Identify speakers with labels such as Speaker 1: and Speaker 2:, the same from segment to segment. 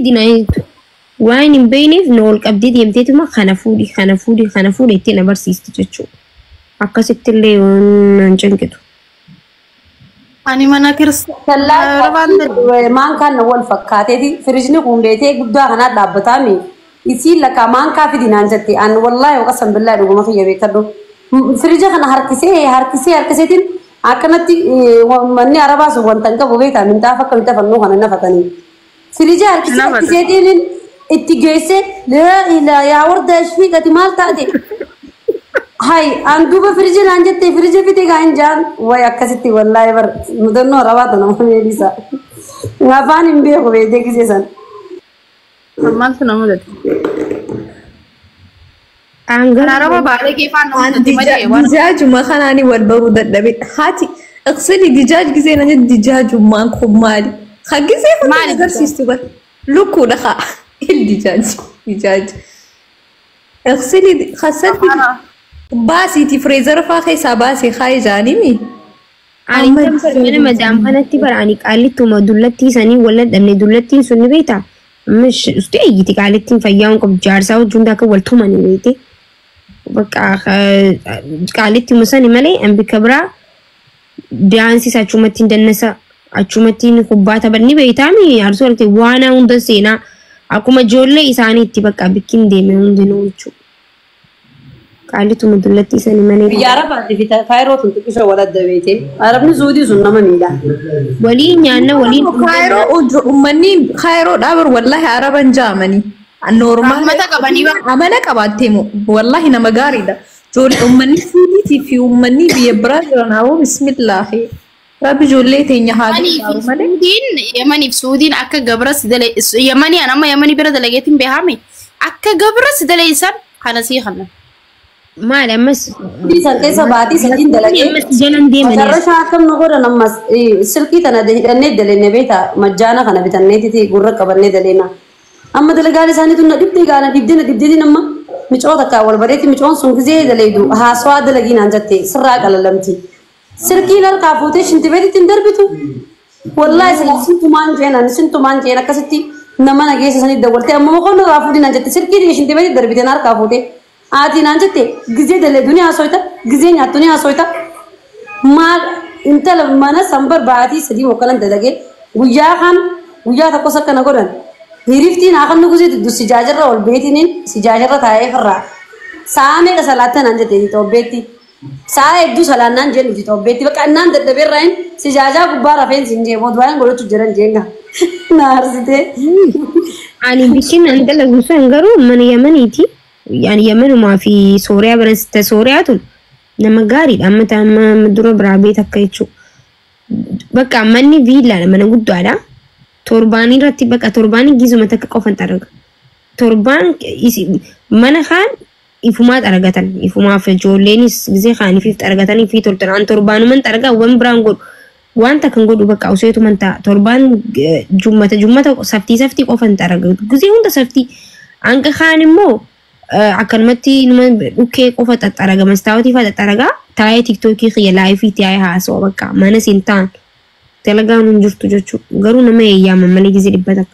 Speaker 1: Dinaayitu waan hin beekneef na ol qabdee deemteetuma kana fuudhi, kana fuudhi, kana fuudhi ittiin na barsiisti jechuudha. Akkasitti illee naan cinqitu.
Speaker 2: Ani mana kiristaanaa
Speaker 3: Maankaan wal fakkaateeti firijni kun beetee guddaa kanaa dhaabbataami. Isiin lakkaa maankaa fidi naan jette, an wallaahi waqasan billaahi dhuguma kiyya beekadhu. Firija kana harkisee harkisee harkiseetiin akkanatti manni arabaa sun wanta hin qabu beektaa, minxaafa akka minxaafannoo kana nafatanii. Firija harkisee harkiseetiin itti geessee, laa ilaa yaa warda ishfiiqati maal taate? Hay an duuba firija naan jette, firija fide gaa hin jaan way akkasitti wallaahi bar mudannoo arabaa tana meelisa. Afaan hin beeku beektee gisee san.
Speaker 2: Maaltu na mudate? Kan araba baalee keefaan na mudate malee waan.
Speaker 4: Dijaajuma kanaani wal baruu dadhabe. Haati iqsili dijaaj gisee na jedhu, dijaajummaan kun maali? Ka gisee hunda
Speaker 2: Maali?
Speaker 4: Agarsiistu bar. Lukkuudha haa. Il dijaaj dijaaj. Iqsili kasalfi baasiiti freezer faa keessaa baasee kaayee jaanimi.
Speaker 1: Ani mana madaam kanatti bara ani qaallittuuma dullattii sanii wal dhabne, dullattiin sun ni beektaa? Amma ustee eeyyiti, qaallittiin fayyaa hin qabdu, jaarsaa wajjin hunda akka wal tumanii beekte. Bakka qaallittiuma sani malee an bikka biraa daansis achumatti hin dannasa, achumatti kubbaa taphanni beektaami, arsoo alte waan hunda seenaa akkuma ijoollee isaaniitti bakka bikkiin deeme hundinuu jechuudha. Qaallittuuma dullattii sani malee.
Speaker 3: Biyya Arabaatti fi Kaayiroo tun xiqqisoo wal adda beete. Arabni Suudii sun nama miidha.
Speaker 1: Waliin nyaanna, waliin.
Speaker 4: Kaayiroo uummanni Kaayiroo dhaabar wallaahi araban jaamanii. Normal.
Speaker 2: Rahmata qabanii ba.
Speaker 4: Amala qabaattee moo wallaahi nama gaariidha. Ijoollee uummanni Suudiitii fi uummanni biyya biraa jiran hawwa bismillaahi. Rabbi ijoollee teenya haa
Speaker 2: Yamanii
Speaker 4: gargaaru
Speaker 2: fi
Speaker 4: malee.
Speaker 2: Suudiin, Yamanii fi Suudiin akka gabra si dale, Yamanii an amma Yamanii bira dalageetiin beekame akka gabra si daleessan kana sii kana.
Speaker 1: Maali ammas?
Speaker 3: Suudii san keessa baatii sadiin dalagee.
Speaker 1: Ammas jalan deemanii.
Speaker 3: Macarrashaa akkam nu godhan ammas silkii tana hidhannee dalenne beektaa, majjaana kana bitanneetiti gurra qabannee daleena. Amma dalagaan isaanii tun na dhibdee gaana dhibdee na dhibdeetiin amma micoo takka wal bareetti, micoon sun gizee daleedu haasawaa dalagii naan jette sirraa qalalamti. Silkiin harkaa fuutee shintibeetitti hin darbitu. Wallaahi sila sintumaan jeen, ani sintumaan jeen akkasitti nama na geessa sanii dawwaltee amma mokoon irraa fuudhii naan jette, silkii shintibeetitti darbite na harkaa fuutee. Haati naan jette gizee daleedu ni haasoyta, gizee nyaattu ni haasoyta. Maal intala mana sanbar baatii 3 mokkalan dalagee guyyaa kan guyyaa tokkos akkana godhan. Hiriftiin haa kan nugusii duddu sijaajarra ol beetiniin sijaajarra taa'ee firraa. Sa'a meeqa salaatta naan jette Itoophiyaatti. Sa'a hedduu salaannaan jeen nuti Itoophiyaatti. Bakka annaan dadhabeerraa hin sijaajaa gubbaa rafeen siin jee booda waan godhachuu jiran jeenga. Na arsitee.
Speaker 1: Ani bikkin an dalagu sun garuu mana Yamaniiti. Yani Yamanumaa fi Sooriyaa biran sitta, Sooriyaa tun nama gaariidha. Amma amma dura biraa beet akka jechuudha. Bakka manni viillaadha, mana guddaadha. Torbaanii irratti bakka torbaanii gizuma takka qofan xaraga. Torbaan mana kaan ifumaa xaragatan, ifumaaf ijoolleenis gizee kaaniif xaragatanii fi toltan, an torbaanuman xaragaa, waan biraan godhu wanta kan godhu bakka useetuman ta'a. Torbaan jummata jummata saftii saftii qofan xaraga, gizee hunda saftii hanga kaan immoo akkanumatti numa dhukkee qofa xaxxaraga, mastaawotii fa'a xaxxaragaa taa'ee TikTokii kiyya live taa'ee haasawa, bakka mana siin ta'an dalagaan hin jirtu jechuudha. Garuu nama eeyyaaman malee gizee 100.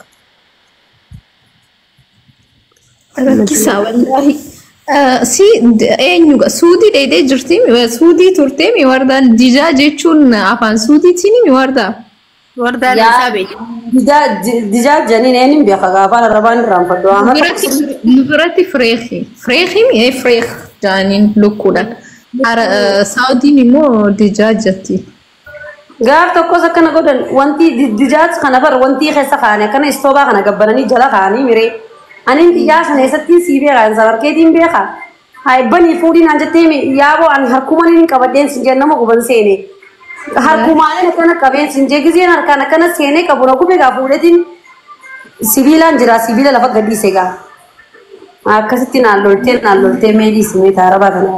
Speaker 4: Rakkisaa wallaahi. Si eenyu Suudii dheedee jirti, Suudii turtee mi wardaan, dijaa jechuun afaan Suudiitiin mi wardaa?
Speaker 2: Wardaan isaa beekti.
Speaker 3: Dijaa janiin eenyuun beeka afaan arabaan irraanfadhu.
Speaker 4: Nu biratti fireekii. Fireekii mi fireek jaaniin lukkuudhaan. Saawudiin immoo dijaa jetti.
Speaker 3: Gaaf tokkos akkana godhan, wanti dijaaj kana bar wanti keessa kaa'anii akkana istoobaa kana gabbananii jala kaa'anii miree. Ani xiyyaa sana eessattiin sii beekaa, sadarkeetiin beekaa. Haa banii fuudhii naan jettee yaaboo ani harkumaan hin qabadheen sin jee nama guban seene. Harkumaan akkana qabeen sin jee, gizeen harkaan akkana seenee qabu na gube gaa, fuudheetiin sibiilaan jira, sibiila lafa gadhiise gaa. Akkasitti naan loltee mee dhiisimee taarabaa kana.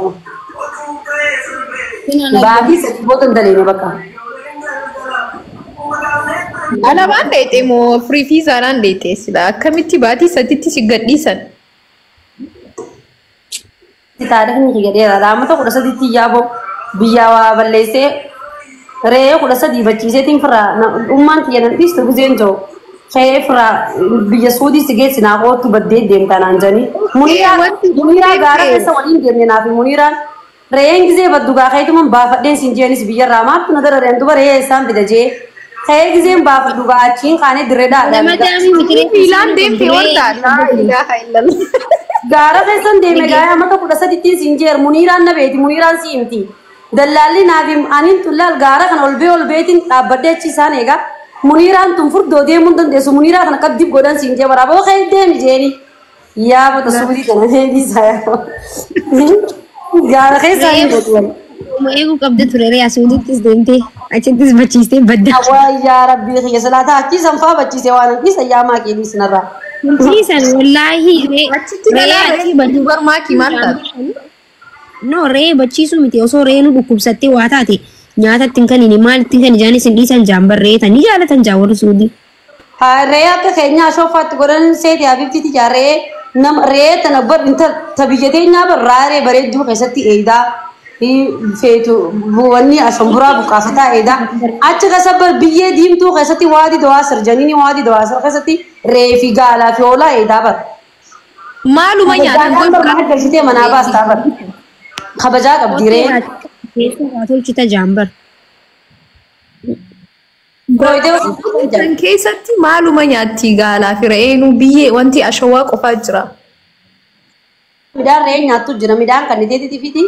Speaker 3: Baatii 3 booda hin daleene bakka.
Speaker 4: Alaabaan dheexee moo firii fiizaadhaan dheexee sila akkamitti baatii 3tti si gadhiisan?
Speaker 3: Taarikhni kiyya dheeraadha. Amata 13tti yaaboo biyyaa waa balleessee re'ee 13 bachiiseetiin firraa ummaan kiyya nan dhiistu gizeen jiru. Ka'ee biyya Suudii si geessi naa kootu baddee deemtaa naan jedhanii. Muniiraa gaara keessa waliin deemne naafi Muniiraan re'een gizee baddu gaa ka'eetuman baafadheen siin jeenis biyyarraa maaltu na dara re'een duba re'ee isaan fida jee. Ka'ee gizeen baafadhu gaa achiin kaanee dirree
Speaker 1: Nama
Speaker 3: dhaadhaan.
Speaker 1: daamii miti
Speaker 4: Miilaan deemtee wardaa. Laa ilaaha illallah.
Speaker 3: Gaara keessan deeme gaaya amata 13ttiin siin jeer Muniiraan na beeti Muniiraan si himti. Dallaalli naaf aniin tullaal gaara kana ol bee ol beetiin dhaabbadhee achi isaan eegaa. Muniiraan tun furdoo deemuu hin dandeessu Muniiraa kana qabdiif godhan siin jee waraaboo ka'ee deemi jeeni. Yaa bota suudii kana deebisaa yaa. Gaara keessaa hin godhu.
Speaker 1: Eeguu qabda ture re'ee asuudittis deemtee achittis bachiistee badda.
Speaker 3: Awwaa yaa rabbii kiyya salaataa achii sanfaa bachiisee waan hin dhiisa yaa maaqii dhiisnarraa.
Speaker 1: Ciisan wallaahi re'ee
Speaker 4: Achitti
Speaker 1: re'ee
Speaker 4: dhalaa
Speaker 1: achii
Speaker 4: re'ee dubar maakii maal taate?
Speaker 1: No re'ee bachiisuu miti osoo re'ee nu dhukkubsattee waa taate nyaata ittiin kan inni maal ittiin kan ijaan isin dhiisan jaan barree tan ni jaalatan jaan warri suudii.
Speaker 3: Re'ee akka keenyaa shoofaatti godhan seeti habibtiiti jaa re'ee nama re'ee tana bar inta ta biyya teenyaa bar raaree bareedduu keessatti eedaa feetu wanni ashomburaa buqqaafataa eedaa achi keessa bar biyyee diimtuu keessatti waadi dawaasir janiini waadi dawaasir keessatti re'ee fi gaalaa fi hoolaa eedaa bar.
Speaker 4: Maaluma nyaatan
Speaker 3: Kabajaan bar maal galchitee manaa baastaa bar. Kabajaa qabdi re'een.
Speaker 1: Keessa waa tolchita jaan bar.
Speaker 3: Gooyitee waan
Speaker 4: Kan keessatti maaluma nyaatti gaalaa fi re'eenuu biyyee wanti ashawaa qofaa jira.
Speaker 3: Midhaan re'een nyaattu jira midhaan kan iteetitii fiti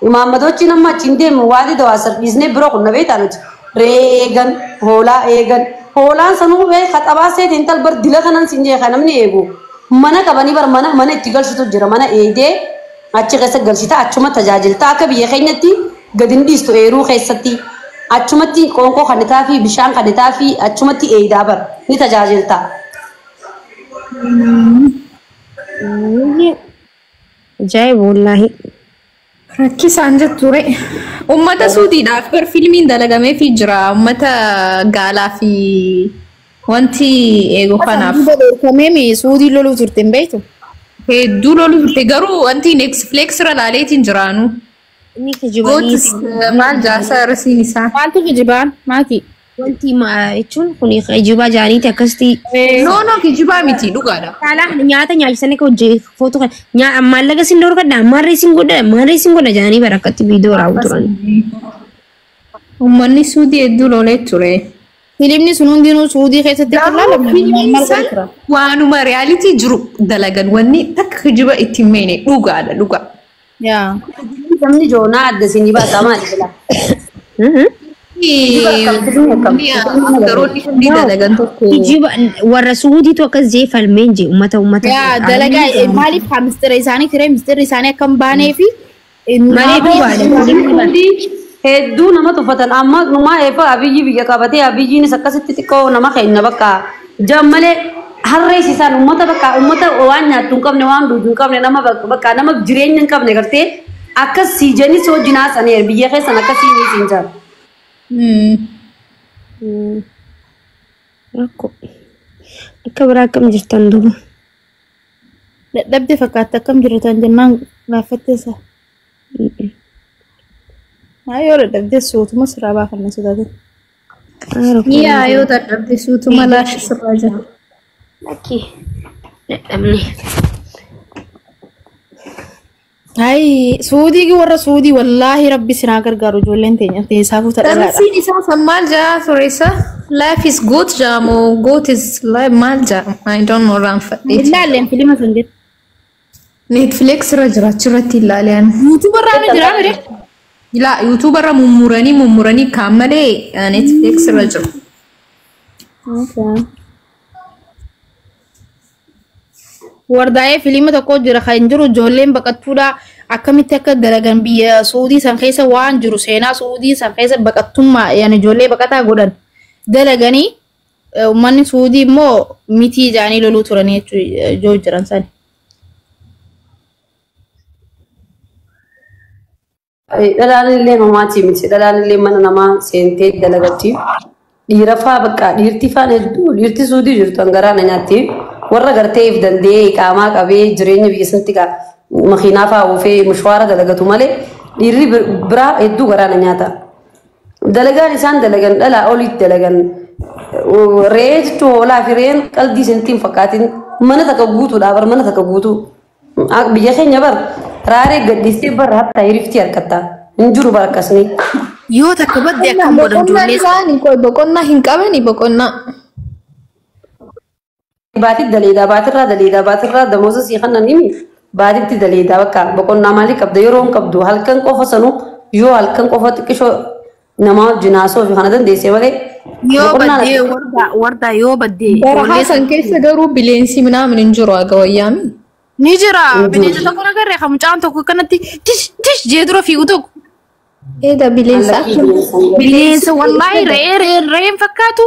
Speaker 3: imaammatoochi nama achiin deemu waadi dawaasar dhiisnee biroo kun nabee taanuti re'ee eegan hoolaa eegan hoolaan sanuu bee kaxabaa seetiin tal bar dila kanan siin jee kan namni eegu mana qabanii bar mana mana itti galchitu jira mana eegdee achi keessa galchita achuma tajaajilta akka biyya keenyatti gadi hin dhiistu eeruu keessatti achumatti qoonqoo kan itaa fi bishaan kan itaa fi achumatti eeydaa bar ni tajaajilta.
Speaker 1: Ajaa'iba wallaahi.
Speaker 4: Rakkisaan jettu re'e. Uummata suudiidhaaf bar fiilmiin dalagameefii jira. Uummata gaalaa fi wanti eegu kanaaf.
Speaker 2: Beekamee suudii loluu turte hin beektu.
Speaker 4: Hedduu loluu turte garuu wanti Netflix irra laaleetiin jiraanu.
Speaker 1: Inni kijibanii
Speaker 4: Gootis maal jaasa rasiin isaa.
Speaker 2: Maaltu kijibaan maaki?
Speaker 1: wanti jechuun kun kijibaa jaaniiti akkasitti.
Speaker 4: No no kijibaa miti dhugaadha.
Speaker 1: Caalaa nyaata nyaachisanii akka hojii footoo kan maallaqa sin dhorkadha maarree sin godha maarree sin godha jaanii bara akkatti viidiyoo raawwu turan.
Speaker 4: Uummanni suudii hedduu lolee ture.
Speaker 2: Fiilmni sun hundinuu suudii keessatti kan laalamne
Speaker 4: Fiilmiin
Speaker 2: maal
Speaker 4: san
Speaker 2: tura?
Speaker 4: waanuma riyaalitii jiru dalagan wanni takka kijiba itti hin meene dhugaadha dhugaa.
Speaker 2: Yaa.
Speaker 3: Namni joonaa adda isinii baasaa maali bilaa?
Speaker 4: Aktaroonni hundi dalagan tokko.
Speaker 1: Kijiba warra suudiitu akkas jee falmeen jee uummata uummata.
Speaker 2: Yaa dalagaa maaliif haa mistira isaanii tiree mistirri isaanii akka hin baanee fi
Speaker 1: Malee dhugaadha.
Speaker 3: Hedduu nama tuffatan amma numaa eefa abiyyi biyya qabatee abiyyiinis akkasitti xiqqoo nama keenya bakka jam malee harrees isaan uummata bakka uummata waan nyaattu hin qabne waan dhugu hin qabne nama bakka nama jireenya hin qabne gartee akkas sii jenis wajjin haasa'anii biyya keessan akkasii ni siin jaan.
Speaker 1: Rakkoo. Akka biraa akkam jirtan duuba.
Speaker 2: Dadhabde fakkaata akkam jirtan jennaan gaaffatte isa. Haa yoo dadhabde suutuma sirraa baafanna sodaate.
Speaker 4: Yaa yoo dadhabde suutuma laashi sirraa jira.
Speaker 1: Lakki dadhabne.
Speaker 2: Hayi suudii warra suudii wallaahi rabbi sinaa gargaaru ijoolleen teenya teessaafuu tadhalaadha.
Speaker 4: Darsiin isaa san maal jaa tureessa? Life is good jaa moo good is life maal jaa? I don't know raanfadhee.
Speaker 2: Ilaalleen filima sun jettu.
Speaker 4: Netflix irra jira achirratti ilaaleen.
Speaker 2: Yuutuuba irraa ni jiraa mire?
Speaker 4: Ilaa yuutuuba irra mummuranii mummuranii kaan malee Netflix irra jiru.
Speaker 2: Wardaa'ee filima tokko jira kan jiru ijoolleen baqattuudha akkamitti akka dalagan biyya Suudii san keessa waan jiru seenaa Suudii san keessa baqattummaa yani ijoollee baqataa godhan dalaganii uummanni Suudii immoo mitii jaanii loluu turanii jechuu jiran sani.
Speaker 3: Dhalaan illee namaatii miti. Dhalaan illee mana namaa seentee dalagatti. Dhiira faa bakka dhiirti faan hedduu dhiirti suudii jirtu hangaraa na nyaatti. Warra gartee if danda'ee qaamaa qabee jireenya biyya sanatti makiinaa faa oofee mushwaara dalagatu malee dhiirri biraa hedduu garaa na nyaata. Dalagaan isaan dalagan dhalaa olitti dalagan. Re'ee jechuun hoolaa fi re'een qalbii isinitti hin fakkaatin mana takka guutuudha bar mana takka guutuu. Biyya keenya bar raaree gadhiistee bar hatta hiriftii harkatta. Hin jiru bar akkasni.
Speaker 2: Yoo takka badde akkam godhan
Speaker 4: Boqonnaa
Speaker 2: ijoollee?
Speaker 4: isaanii qoy boqonnaa hin qabani boqonnaa.
Speaker 3: Baatitti daleedaa baatirraa daleedaa baatirraa damoosa sii kana nimi baatitti daleedaa bakka boqonnaa maalii qabda yeroo hin qabdu halkan qofa sanuu yoo halkan qofa xiqqishoo namaa wajjin haasoo fi kana dandeessee malee.
Speaker 2: Yoo
Speaker 3: Boqonnaan
Speaker 2: baddee wardaa wardaa yoo baddee
Speaker 4: Barahaa
Speaker 2: ijoollee
Speaker 4: san keessa garuu bineensi minaamin hin jiru aga wayyaami.
Speaker 2: ni jira. Bineensa tokko nagarree kan mucaan tokko akkanatti tish tish jee dura fiigu tokko.
Speaker 4: Eeda bineensa.
Speaker 2: Bineensa wallaahi re'ee re'een re'een fakkaatu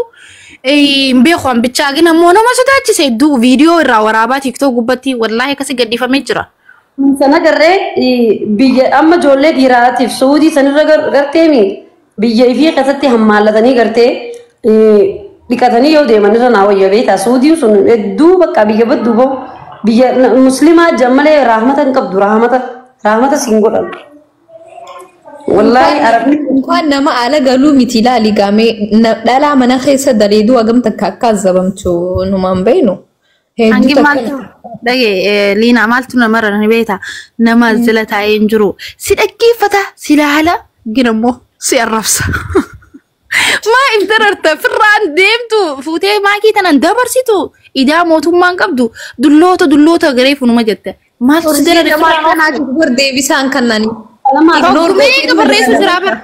Speaker 2: hin beeku an bichaa gin ammoo nama sodaachise hedduu viidiyoo irraa waraabaa TikTok gubbatti wallaahi akkasi gadhiifamee jira.
Speaker 3: Sana garree biyya amma ijoollee dhiiraatiif Suudii sanirra garteemi biyya ifii keessatti hammaallatanii gartee dhiqatanii yoo deeman irra naa wayya beektaa Suudiin sun hedduu bakka biyya badduu bahu biyya musliimaa jammalee raahmata hin qabdu raahmata raahmata siin godhan. Wallaahi arabni
Speaker 4: Inkaan nama ala galuu miti ilaali gaamee dhalaa mana keessa daleeduu hagam takka akka azabamtu numaan beeknu. Hedduu
Speaker 2: Hangi
Speaker 4: takka.
Speaker 2: maaltu dhagee liinaa maaltu namarra ni beekta nama jala taa'ee hin jiru si dhaggeeffata si laala gin ammoo si arrabsa. Maa if dararta firraan deemtu fuutee maakii tanan dabarsitu idaa mootummaan qabdu dulloota dulloota garee funuma jette maaltu si darare
Speaker 4: Nama
Speaker 2: firraan
Speaker 4: akkanaatiif bar deebisaan kannani.
Speaker 3: nama
Speaker 2: Tokko meeqa barreessu jira bara.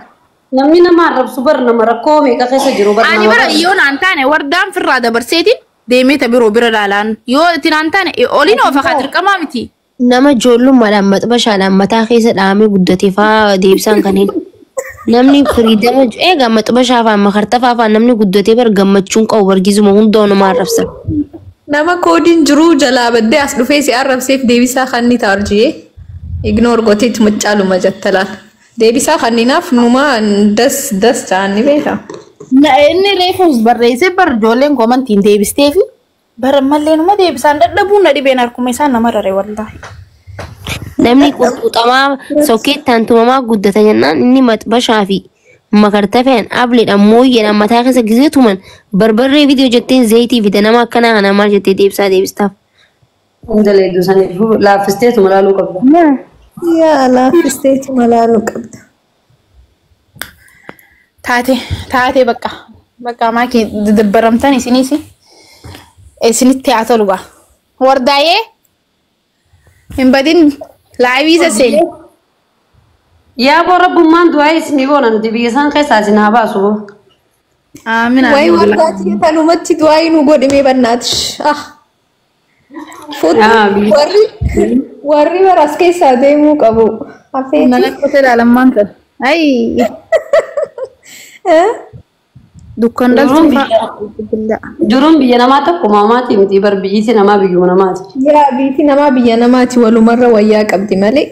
Speaker 3: Namni nama arrabsu bar nama rakkoo meeqa keessa jiru bar
Speaker 2: Ani
Speaker 3: nama
Speaker 2: bara yoo naan taane wardaan firraa dabarseetiin deemee ta biroo bira laalaan yoo itti naan taane oliin oofa kaa dirqamaa miti.
Speaker 1: Nama ijoollummaadhaan maxxabashaadhaan mataa keessa dhahamee guddate faa deebisaan kan hin. Namni firiidama eegaa maxxabashaa fa'aa makartafaa fa'aa namni guddatee bar gammachuun qabu bargizuma hunda nama arrabsa.
Speaker 4: Nama koodiin jiruu jalaa baddee as dhufee si arrabseef deebisaa kan ni taarjiyee. Ignoor gooteetti muccaaluma jetta laal. Deebisaa kanninaaf numa das das ta'an ni beeka.
Speaker 2: Inni reefus barreessee bar ijoolleen koomantiin deebistee fi bara mallee numa deebisaan dadhabuun na dhibeen harkuma isaan nama rare wallaahi.
Speaker 1: Namni qurxuxamaa sokkeettaan tumamaa guddata jennaan inni maxxabashaa fi makartafeen ableedhaan mooyyeedhaan mataa keessa gisee tuman barbarree viidiyoo jetteen zayitii fida nama akkanaa kana maal jettee deebisaa deebistaaf.
Speaker 3: Hunda leedduu saniif laaffisteetuma laaluu qabda.
Speaker 4: Yaa laaffisteetuma laaluu qabda.
Speaker 2: Taate taate bakka bakka maakii didabbaramtan isiniis isinitti haa tolu gaa. Wardaayee hin badin laayivii sasseeni.
Speaker 3: Yaa boo rabbummaan du'aa isinii goona nuti biyya isaan keessaa isin haa baasu boo.
Speaker 2: Aamin
Speaker 4: Wayi
Speaker 2: aamin.
Speaker 4: wardaati tanumatti du'aa nu godhimee bannaati. Ah. Fuutu
Speaker 3: Yaa biyya.
Speaker 4: warri warri baras keessaa deemuu qabu. Hafeeti.
Speaker 2: Mana qote ilaalammaan tan. Ayi
Speaker 4: Eh?
Speaker 2: dukkan
Speaker 3: Jiruun
Speaker 2: dhaltuu
Speaker 3: biyya
Speaker 2: fa'a.
Speaker 3: jiruun biyya namaa tokko maamaati miti bar biyyitti namaa biyyuma namaati.
Speaker 4: Yaa biitti namaa biyya namaati walumarra wayyaa qabdi malee.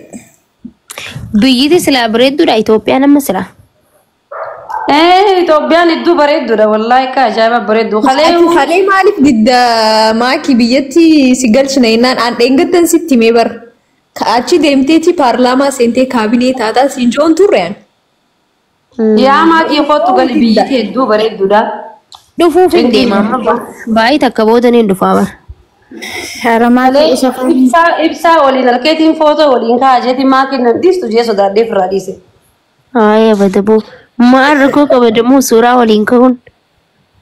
Speaker 1: Biyyiti silaa bareedduudha Itoophiyaan amma silaa.
Speaker 3: Itoophiyaan hedduu bareedduudha wallaahi akka ajaa'iba bareeddu.
Speaker 4: Ati
Speaker 3: Kalee
Speaker 4: kalee maaliif didda maakii biyyatti si galchina jennaan aan dheengaddan sitti himee bar. Achi deemteeti paarlaamaa seentee kaabinee taataa siin joon turre an.
Speaker 3: Yaa maakii kootu gali biyyatti hedduu bareedduudha.
Speaker 1: Dhufuuf hin deema amma baay'ee takka booda ni dhufaa bara.
Speaker 2: Haramaatee isa
Speaker 3: Ibsaa ibsaa waliin harkeetiin footoo waliin kaajeetiin maakiin nan dhiistu jee sodaadhee ofirraa dhiise.
Speaker 1: Haaya badaboo maal rakkoo qabadamoo suuraa waliin ka'uun.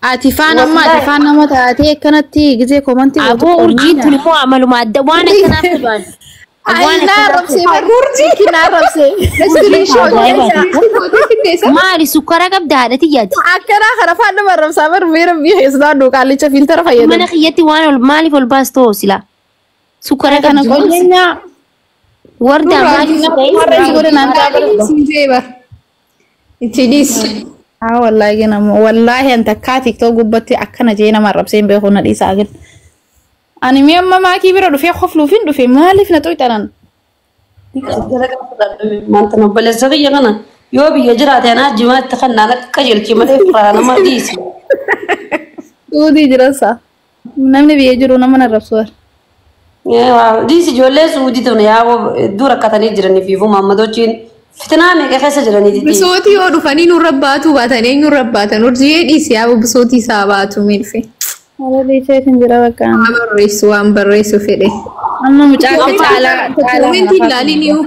Speaker 2: Ati faan amma ati faan nama taatee akkanatti gizee koomantii
Speaker 1: Aboo urjiin tun immoo amaluma adda waan akkanaaf dhufan. Waan
Speaker 2: Naa
Speaker 1: akkanaaf
Speaker 2: arrabsee barruurjii naa arrabsee.
Speaker 1: Maali sukkara qabda haadha tiyyaati.
Speaker 2: Akkanaa kana faan nama arrabsaa bar beera biyya keessaa duuqaalicha fiiltara
Speaker 1: Mana
Speaker 2: fayyadamu.
Speaker 1: kiyyatti waan ol maaliif ol baastoo silaa? Sukkara
Speaker 2: Kana
Speaker 1: qabdi.
Speaker 2: qolleenya
Speaker 1: Wardaa maaliif
Speaker 2: warra si godhe naan ta'a.
Speaker 4: Siin jee bar. Itti dhiisi.
Speaker 2: Haa wallaahi ginamu wallaahi an takkaa TikTok gubbatti akkana jee nama arrabsee hin beeku na dhiisaa gin. Ani mi'a amma maakii bira dhufee kofluuf hin dhufe maaliif na xuqxanan?
Speaker 3: Maanta obboleessa kiyya kana yoo biyya jiraate anaa jimaatti kan naan akka qajeelchi malee firaa nama dhiisi.
Speaker 2: Suudii jiransa. Namni biyya jiru nama na arrabsu.
Speaker 3: Dhiisi ijoollee suudii tun yaa hedduu rakkatanii jiranii fi maammadochiin Fitinaa meeqa keessa jiranii?
Speaker 4: Bisootii yoo dhufanii nurra baatu baatan eenyurra baatan urjii dhiisi yaa bisootii isaa baatu miidhe.
Speaker 2: Haala dhiiseetiin jira bakka.
Speaker 4: Waan barreessu waan barreessu fedhe.
Speaker 2: Amma mucaa akka caalaa caalaa
Speaker 4: Komentii ilaaliin iyyuu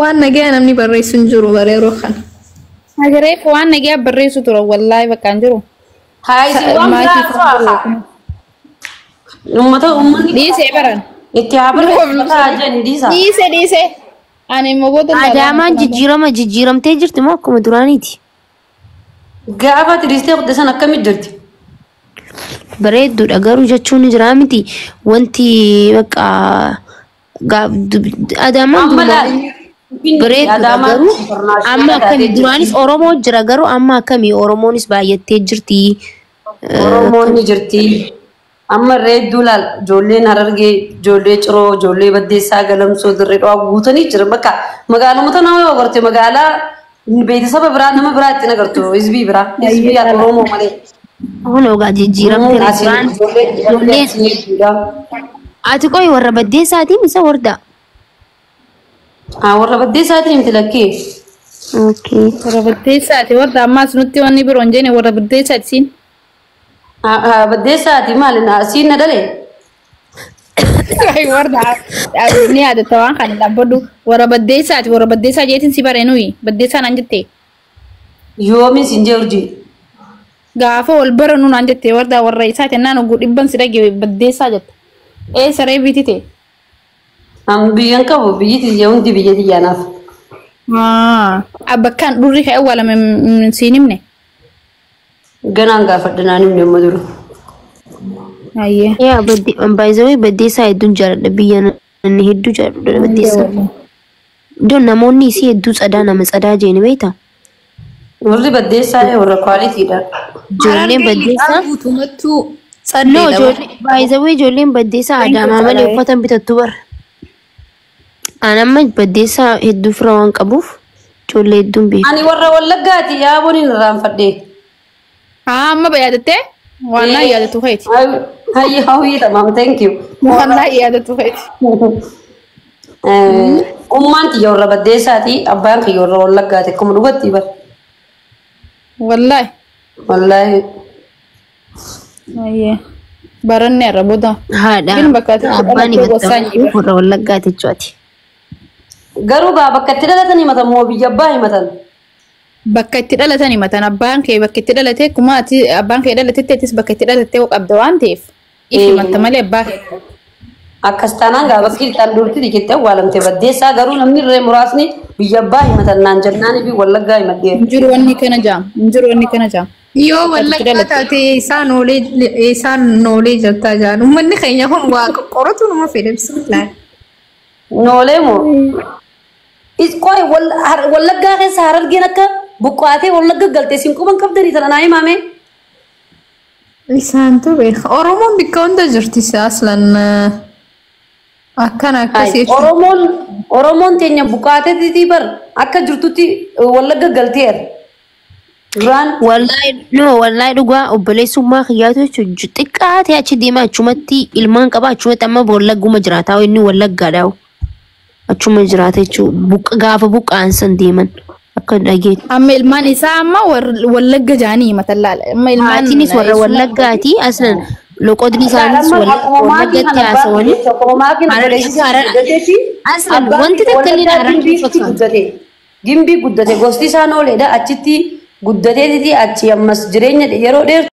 Speaker 4: waan nagaya namni barreessu hin jiru bara yeroo kana.
Speaker 2: Agareef waan nagaa barreessu tura wallaahi bakka hin jiru.
Speaker 3: Haa isin waan biraa turaa. Uummata uummanni
Speaker 2: Dhiisee baran.
Speaker 3: itti haa barreessu haa jenni dhiisa.
Speaker 2: Dhiisee dhiisee. Ani immoo booda
Speaker 1: Adaamaan jijjiirama jijjiiramtee jirti moo akkuma duraaniiti?
Speaker 3: Gaafa tiriistee qudde san akkamitti jirti?
Speaker 1: Bareedduudha garuu jechuun ni jira miti wanti bakka Adaamaan
Speaker 3: Amma
Speaker 1: duraan
Speaker 3: laal.
Speaker 1: bareedduudha
Speaker 3: Adaamaan
Speaker 1: garuu amma
Speaker 3: international
Speaker 1: akkami
Speaker 3: taatee
Speaker 1: duraanis
Speaker 3: jirti.
Speaker 1: Oromoo jira garuu amma akkami Oromoonis baay'attee jirti.
Speaker 3: Oromoon ni jirti. Amma reedduu laal ijoolleen Harargee, ijoollee Ciroo, ijoollee Baddeessaa, Galamsoo, Dirree Dhawaa guutanii jiran bakka magaaluma tana yoo agarte magaalaa beeksisa biraa nama biraa ittiin agartu hizbii biraa hizbii Oromoo malee.
Speaker 1: Kun ogaa jijjiiramtee
Speaker 3: Asiin
Speaker 1: duraan
Speaker 3: ijoollee
Speaker 1: ijoolleen
Speaker 3: asiin hedduudha.
Speaker 1: ati qoy warra baddeessaatiin isa warda.
Speaker 3: Haa warra Baddeessaatiin miti lakkee.
Speaker 1: Okay.
Speaker 2: Warra baddeessaati warra ammaas nutti wanni biroo hin jenne warra baddeessaati siin.
Speaker 3: Haa Baddeessaati maali asiin na dhalee.
Speaker 2: Warra ni yaadatta waan kana dhaabbadhu warra baddeessaati warra baddeessaa jeetiin si bare nuyi baddeessaa naan jette.
Speaker 3: Yoomiin siin jee urjii.
Speaker 2: Gaafa wal bara nu naan jette warra warra isaati naan oguu dhibban si dhage baddeessaa jette. Ee saree bitite.
Speaker 3: An biyyan qabu biyyi tiyya hundi biyya tiyyaanaaf.
Speaker 2: Bakkaan dhurri ka'e awwaalame siin himne.
Speaker 3: Ganaan gaafadha naan himne amma dura.
Speaker 2: Ayyee.
Speaker 1: Yaa baay'ee baddeessaa hedduun jaalladha biyya namni hedduu jaalladha baddeessaa. Iddoon namoonni isii hedduu tsadaa nama tsadaa jeeni beektaa?
Speaker 3: Warri baddeessaa warra kwaalitiidha.
Speaker 1: Ijoolleen baddeessaa.
Speaker 4: Guutumattuu
Speaker 1: No,
Speaker 4: tsaddeedha.
Speaker 1: ijoollee baay'ee ijoolleen baddeessaa Adaamaa malee uffata hin bitattu bara. Aan amma baddeessaa hedduu fira waan qabuuf ijoollee hedduun beeku.
Speaker 3: Ani warra Wallaggaati yaaboon hin irraanfadhe.
Speaker 2: Haa amma yaadattee? Waan naa yaadatu feeti.
Speaker 3: Hayyi hawwii tamaam thank you.
Speaker 2: Waan naa yaadatu feeti.
Speaker 3: Ummaan tiyya warra baddeessaati abbaan kiyya warra Wallaggaati akkuma dhugatti bara.
Speaker 2: Wallaahi.
Speaker 3: Wallaahi.
Speaker 2: Ayyee. Baranne irra booda.
Speaker 1: Haadha
Speaker 2: Gin bakka ati
Speaker 1: abbaan
Speaker 2: dhalatee gosaan
Speaker 1: himatta warra Wallaggaati jechuuti.
Speaker 3: Garuu gaa bakka itti dhalatan himatan moo biyya abbaa himatan?
Speaker 2: Bakka itti dhalatan himatan abbaan kee bakka itti dhalate akkuma ati abbaan kee dhalatetti atis bakka itti dhalattee qabda waan ta'eef. If himatta malee abbaa kee.
Speaker 3: Akkas taanaan gaa bakki ittaan durti jettee awwaalamte baddeessaa garuu namni irree muraasni biyya abbaa himatan naan jennaanii fi Wallaggaa himadheera.
Speaker 2: Hin jiru wanni kana jaam. Hin jiru wanni kana jaam.
Speaker 4: Yoo wallaggaa taate isaan noolee jirtaa jaan uummanni keenya kun waa qoratu nama fedhe bismillah.
Speaker 3: Noolee moo? Qoy Wallaggaa keessa Harargeen akka buqqaatee Wallagga galtee siin quban qabdanii tana naa himame.
Speaker 4: Isaantu beeka. Oromoon bakka hunda jirti aslan akkana akkasii jechuudha.
Speaker 3: Oromoon Oromoon teenya buqqaateetii bar akka jirtutti Wallagga galteera. Duraan
Speaker 1: Wallaahi no wallaahi dhugaa obboleessummaa kiyyaatu jechuun xiqqaa ta'e achi deema achumatti ilmaan qaba achumatti amma wallagguma jiraata inni wallaggaadha achuma jiraata jechuun gaafa buqqaan san deeman akka dhageetti.
Speaker 2: Amma ilmaan isaa amma wallagga jaanii himatan laala. Amma ilmaan
Speaker 1: Maatiinis warra wallaggaati aslan loqodni isaanis wallaggatti haasawanii aslan wanti takka illee harargee fakkaatu.
Speaker 3: Gimbii guddate gosti isaan ooledha achitti guddateetiti achi ammas jireenya yeroo dheertuu.